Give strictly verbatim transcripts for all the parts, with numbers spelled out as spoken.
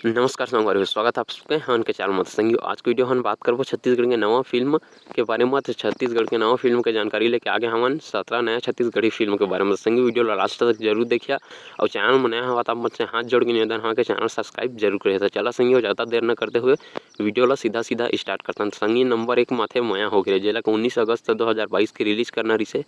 नमस्कार संगवारी हो, स्वागत आप सबके हमन के चैनल म। त संगी हो, आज के वीडियो हमन बात करबो छत्तीसगढ़ के नवा फिल्म के बारे म। त छत्तीसगढ़ के नवा फिल्म के जानकारी लेके आगे हमन सत्रह नया छत्तीसगढ़ी फिल्म के बारे म। त संगी, वीडियो ला लास्ट तक जरूर देखिया, अउ चैनल म नया हवा त आप मन से हाथ जोड़ के निवेदन हवे कि चैनल सब्सक्राइब जरूर करिया। त चला संगी हो, ज्यादा देर न करते हुए वीडियो ला सीधा सीधा स्टार्ट करथन। त संगी, नंबर एक माथे मया हो गे, जेला कि उन्नीस अगस्त दो हज़ार बाईस के रिलीज करना रिसे,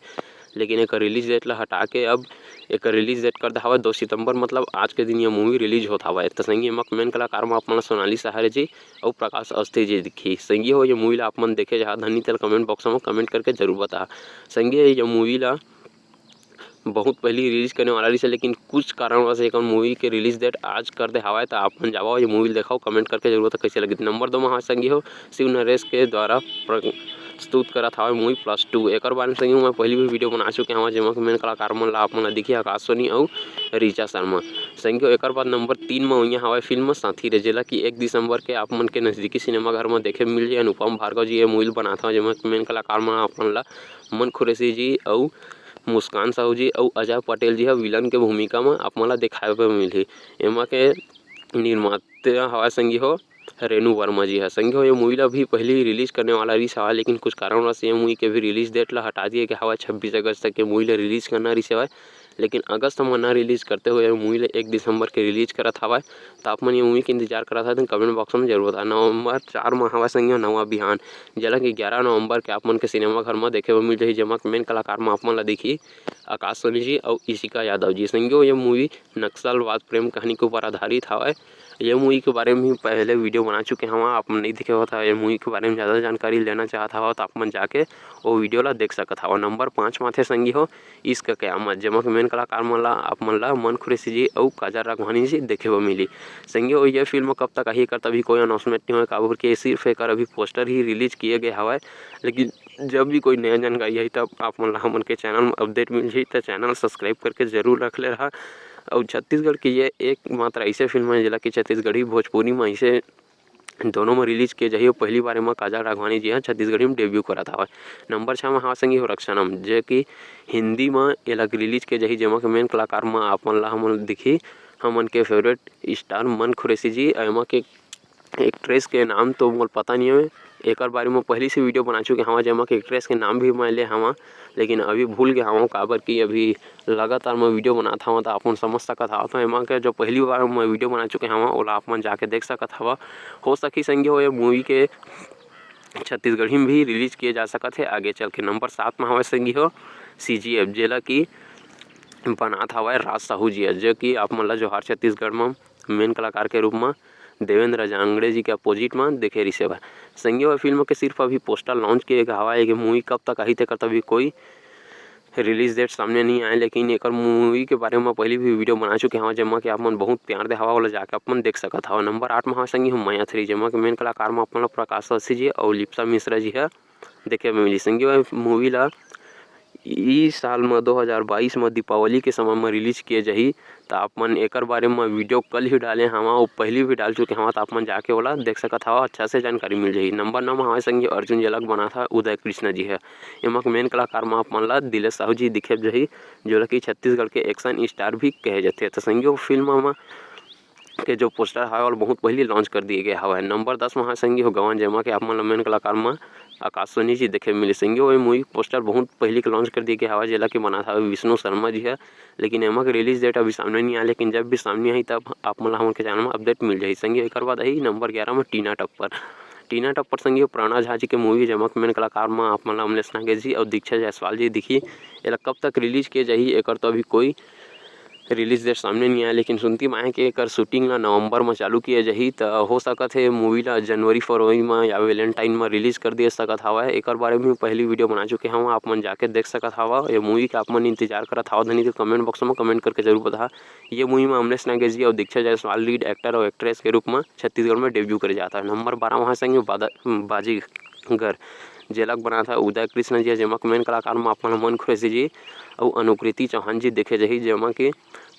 लेकिन एकर रिलीज डेट ला हटा के अब एकर रिलीज डेट कर दे हवय दो सितंबर, मतलब आज के दिन ये मूवी रिलीज होत हवय। त संगी, एमा मेन कलाकार म आप मन ला सोनाली सहारे जी अउ प्रकाश अवस्थी जी दिखही। संगी हो, ये मूवी ला आप मन देखे जाहा धनी, तेला कमेंट बॉक्स म कमेंट करके जरूर बताहा। संगी, ये मूवी ला बहुत पहिली रिलीज करने वाला रहिस हे, लेकिन कुछ कारणवश एकर मूवी के रिलीज डेट आज कर दे हवय। त आप मन जावा, ये मूवी ला देखव, कमेंट करके जरूर बताहा कइसे लगिस। नंबर दो म हवय संगी हो, शिव नरेश के द्वारा प्रस्तुत करत हवय मूवी प्लस टू। एकर बारे म संगी हो, मैं पहिली भी वीडियो बना चुके हवं, जेमा कि मेन कलाकार मन ला आप मन ला दिखही आकाश सोनी अउ ऋचा शर्मा। संगी हो, एकर बाद नंबर तीन म उइया हवय फिल्म साथी रे, जेला कि एक दिसंबर के आप मन के नजदीकी सिनेमा घर म देखे मिल जाही। अनुपम भार्गव जी ये मूवी ल बनात हवय, जेमा कि मेन कलाकार मन आप मन ला मन खुरेशी जी अउ मुस्कान साहू जी अउ अजय पटेल जी ह विलन के भूमिका म आप मन ला देखाए बर मिलही। एमा के निर्माता हवय संगी हो रेनू वर्मा जी ह। संगी हो, ये मूवी ला भी पहिली रिलीज करने वाला रिहिस हवय, लेकिन कुछ कारणवश ये मूवी के भी रिलीज डेट ला हटा दिए गे हवय। छब्बीस अगस्त तक ये मूवी ला रिलीज करना रिहिस हवय, लेकिन अगस्त म ना रिलीज करते हुए ये मूवी ला एक दिसंबर के रिलीज करत हवय। त आप मन ये मूवी के इंतजार करत हव, त कमेंट बॉक्स म जरूर बताहा। नवंबर चार म हवय संगी हो नवा बिहान, जेला कि ग्यारह नवंबर के आप मन के सिनेमा घर म देखे बर मिल जाही, जेमा के मेन कलाकार म आप मन ला दिखही आकाश सोनी जी अउ इशिका यादव जी। संगी हो, ये मूवी नक्सलवाद प्रेम कहानी के ऊपर आधारित हवय। ये मूवी के बारे में भी पहले वीडियो बना चुके हवं, आप मन नई देखे होत हव, ये मूवी के बारे में ज़्यादा जानकारी लेना चाहत हव, त आप मन जाके वो वीडियो ला देख सकत हव। नंबर पाँच म आथे संगी हो इश्क कयामत, जेमा के मेन कलाकार मन ला, आप मन ला मन खुरेशी जी अउ काजल राघवानी जी देखे बर मिली। संगी हो, ये फिल्म कब तक आही, एकर त अभी कोई अनाउंसमेंट नई होय, काबर कि सिर्फ एकर अभी पोस्टर ही रिलीज किए गए हवय, लेकिन जब भी कोई नया जानकारी आही, तब आप मन ला हमन के चैनल म अपडेट मिल जाही। त चैनल सब्सक्राइब करके जरूर रख ले रहा। अउ छत्तीसगढ़ के ये एकमात्र ऐसे फिल्म है, जेला कि छत्तीसगढ़ी भोजपुरी म ऐसे दोनों म रिलीज किए जाही। अउ पहली बार एमा काजल राघवानी जी ह छत्तीसगढ़ी म डेब्यू करत हवय। नंबर छः म हवय संगी हो रक्षानम, जे कि हिंदी म एला रिलीज किए जाही, जेमा के मेन कलाकार म आप मन ला हमन दिखही, हमन के फेवरेट स्टार मन खुरेशी जी। एमा के एक्ट्रेस के नाम तो मोला पता नई हवे, एकर बारे म पहिली से वीडियो बना चुके हवं, जेमा के एक्ट्रेस के नाम भी मैं ले हवं, लेकिन अभी भूल गे हवं, काबर कि अभी लगातार मैं वीडियो बनात हवं, त आप मन समझ सकत हव। त एमा के जो पहली बार मैं वीडियो बना चुके हवं, ओला आप मन जाके देख सकत हव। हो सकही संगी हो, ये मूवी के छत्तीसगढ़ी में भी रिलीज किए जा सकत हे आगे चल के। नंबर सात म हवय संगी हो सीजीएफ, जेला कि बनात हवय राज साहू जी ह, जो कि आप मन ला जोहार छत्तीसगढ़ म मेन कलाकार के रूप म देवेंद्र जांगड़े जी के अपोजिट म देखे रिहिस हवय। संगी हो, फिल्म के सिर्फ अभी पोस्टर लॉन्च किए गे हवय, ये मूवी कब तक आही तेकर त अभी कोई रिलीज डेट सामने नई आए, लेकिन एकर मूवी के बारे म पहिली भी वीडियो बना चुके हवं, जेमा के आप मन बहुत प्यार दे हवा, ओला जाके आप मन देख सकत हव। नंबर आठ म हवय संगी हो मया थ्री, जेमा के मेन कलाकार म आप मन ला प्रकाश अवस्थी जी अउ लिप्सा मिश्रा जी ह देखे बर मिली। संगी हो, मूवी ला ई साल म दो हज़ार बाईस म दीपावली के समय म रिलीज किए जाही, त आप मन एकर बारे म वीडियो कल ही डाले हवं, अउ पहिली भी डाल चुके हवं, त आप मन जाके ओला देख सकत हव, अच्छा से जानकारी मिल जाही। नंबर नौ म हवय संगी अर्जुन, जेला बनात हवय उदय कृष्णा जी ह। एमा के मेन कलाकार म आप मन ला दिलेश साहू जी दिखे जाही, जोला कि छत्तीसगढ़ के एक्शन स्टार भी कहे जाथे। त संगी हो, फिल्म म के जो पोस्टर हवय, ओला बहुत पहिली लॉन्च कर दिए गए हवय। नंबर दस म हवय संगी हो गवन, जेमा के आप मन ला मेन कलाकार म आकाश सोनी जी देखे मिली। संगी हो, ये मूवी पोस्टर बहुत पहिली के लॉन्च कर दिए गए हवय, जेला कि बनात हवय विष्णु शर्मा जी ह, लेकिन एमा के रिलीज डेट अभी सामने नई आए, लेकिन जब भी सामने आही, तब आप मन ला हमन के चैनल म अपडेट मिल जाही। संगी हो, एकर बाद आही नंबर ग्यारह म टीना टप्पर। टीना टप्पर संगी हो प्रेरणा झा जी के मूवी, जेमा के मेन कलाकार म आप मन ला अमलेश नागेश जी अउ दीक्षा जायसवाल जी दिखही। एला कब तक रिलीज किए जाही, एकर तो अभी कोई रिलीज डेट सामने नई आए, लेकिन सुनती म आए कि एकर शूटिंग ला नवंबर म चालू किए जाही, त हो सकत हे मूवी ला जनवरी फरवरी म या वैलेंटाइन म रिलीज कर दिए सकत हवय। एकर बारे में पहिली वीडियो बना चुके हवं, आप मन जाके देख सकत हव। ये मूवी के आप मन इंतजार करत हव धनी, तो कमेंट बॉक्स म कमेंट करके जरूर बताहा। ये मूवी म अमलेश नागेश जी अउ दीक्षा जायसवाल लीड एक्टर अउ एक्ट्रेस के रूप म छत्तीसगढ़ म डेब्यू करे जात हे। नंबर बारह म हवय संगी बादा-, बाजीगर, जेला बनात हवय उदय कृष्णा जी, जेमा के मेन कलाकार म आप मन ला मन खुरेशी जी अउ अनुकृति चौहान जी देखे जाही, जेमा के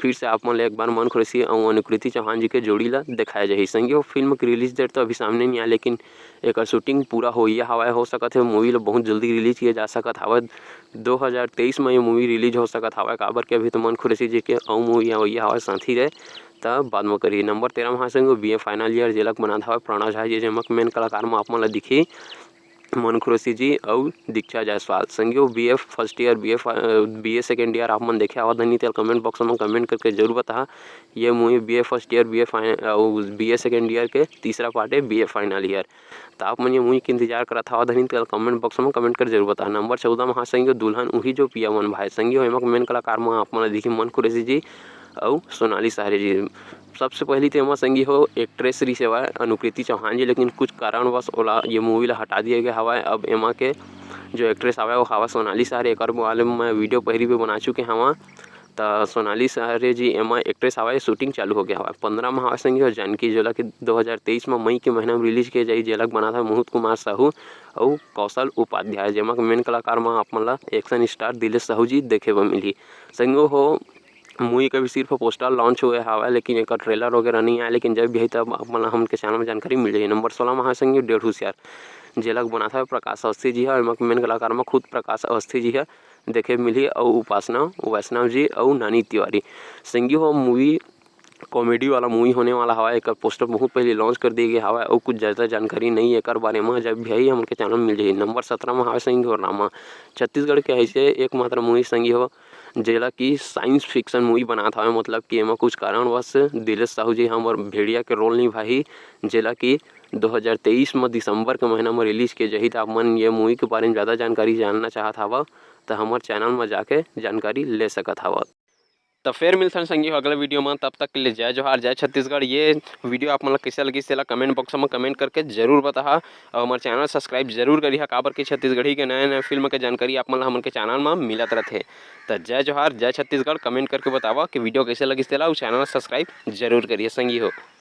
फिर से आप मन ला एक बार मन खुरेशी अउ अनुकृति चौहान जी के जोड़ी ला देखाए जाही। संगी हो, फिल्म के रिलीज डेट तो अभी सामने नई आए, लेकिन एकर शूटिंग पूरा होइया हवय। हो सकत हे मूवी ला बहुत जल्दी रिलीज किए जा सकत हवय। दो हज़ार तेईस म ये मूवी रिलीज हो सकत हवय, काबर के अभी तो मन खुरेशी जी के अउ मूवी अवइया हवय साथी रे। त बाद म करही। नंबर तेरह म हावय संगी हो बी ए फाइनल ईयर, जेला बनात हावय प्रणव झा जी, जेमा के मेन कलाकार म आप मन ला दिखही मन खुरैशी जी अउ दीक्षा जायसवाल। संगी हो बी ए फर्स्ट ईयर, बी ए फा-, अ, बी ए सेकंड ईयर आप मन देखे हवा धनी, तेला कमेंट बॉक्स म कमेंट करके जरूर बताहा। ये मूवी बी ए फर्स्ट ईयर, बी ए फाइ-, अउ बी ए सेकंड ईयर के तीसरा पार्ट हे, बी ए फाइनल ईयर। त आप मन ये मूवी के इंतजार करत हवा धनी, तेला कमेंट बॉक्स म कमेंट कर जरूर बताहा। नंबर चौदह म हावय संगी हो दुल्हन उही जो पिया मन भाए। संगी हो एमा के मेन कलाकार म आप मन ला दिखही मन खुरैशी जी अउ सोनाली सहारे जी। सबसे पहली तो एमा संगी हो एक्ट्रेस रहिस हवय अनुकृति चौहान जी, लेकिन कुछ कारणवश ओला ये मूवी ला हटा दिया गया हवय। अब एमा के जो एक्ट्रेस हवय वो हवय सोनाली सहारे। एकर बारे में मैं वीडियो पहली भी बना चुके हवं। त सोनाली सहारे जी एमा एक्ट्रेस हवय, शूटिंग चालू हो गया हवय। पंद्रह म हावय संगी हो जानकी, जेला कि दो हज़ार तेईस म मई के महीना में रिलीज किया जाही, जेला बनात हे मोहित कुमार साहू अउ कौशल उपाध्याय, जेमा के मेन कलाकार म आप मन ला एक्शन स्टार दिलेश साहू जी देखे बर मिलही। संगी हो मूवी के भी सिर्फ पोस्टर लॉन्च हुए हवय, लेकिन एकर ट्रेलर वगैरह नहीं आए, लेकिन जब भी आही तब आप मन ला हमन के चैनल में जानकारी मिल जाही। नंबर सोलह म हावय संगी डेढ़ हुसियार, जेला बनात हे प्रकाश अवस्थी जी ह, एमा के मेन कलाकार म खुद प्रकाश अवस्थी जी ह देखे मिलही अउ उपासना वैष्णव जी अउ नानी तिवारी। संगी हो मूवी कॉमेडी वाला मूवी होने वाला हवय। एकर पोस्टर बहुत पहले लॉन्च कर दिए गए हवय अउ कुछ ज़्यादा जानकारी नहीं एकर बारे म, जब भी आही हमन के चैनल में मिल जाही। नंबर सत्रह म हावय संगी हो रामा, छत्तीसगढ़ के ऐसे एकमात्र मूवी संगी हो जेला कि साइंस फिक्शन मूवी बनात हवय, मतलब कि एमा कुछ कारणवश दिलेश साहू जी हमर भेड़िया के रोल निभाही, जेला कि दो हज़ार तेईस म दिसंबर के महीना म रिलीज किए जाही। त आप मन ये मूवी के बारे में ज़्यादा जानकारी जानना चाहत हवा त हमर चैनल म जाके जानकारी ले सकत हवा। त फेर मिलथन संगी हो अगला वीडियो म, तब तक के लिए जय जोहार, जय छत्तीसगढ़। ये वीडियो आप मन ला कैसे लगिस तेला कमेंट बॉक्स म कमेंट करके जरूर बताहा अउ हमर चैनल सब्सक्राइब जरूर करिहा, काबर कि छत्तीसगढ़ी के नए नए फिल्म के जानकारी आप मन ला हमन के चैनल म मिलत रथे। त जय जोहार, जय छत्तीसगढ़, कमेंट करके बतावा कि वीडियो कैसे लगिस तेला अउ चैनल सब्सक्राइब जरूर करिहा संगी हो।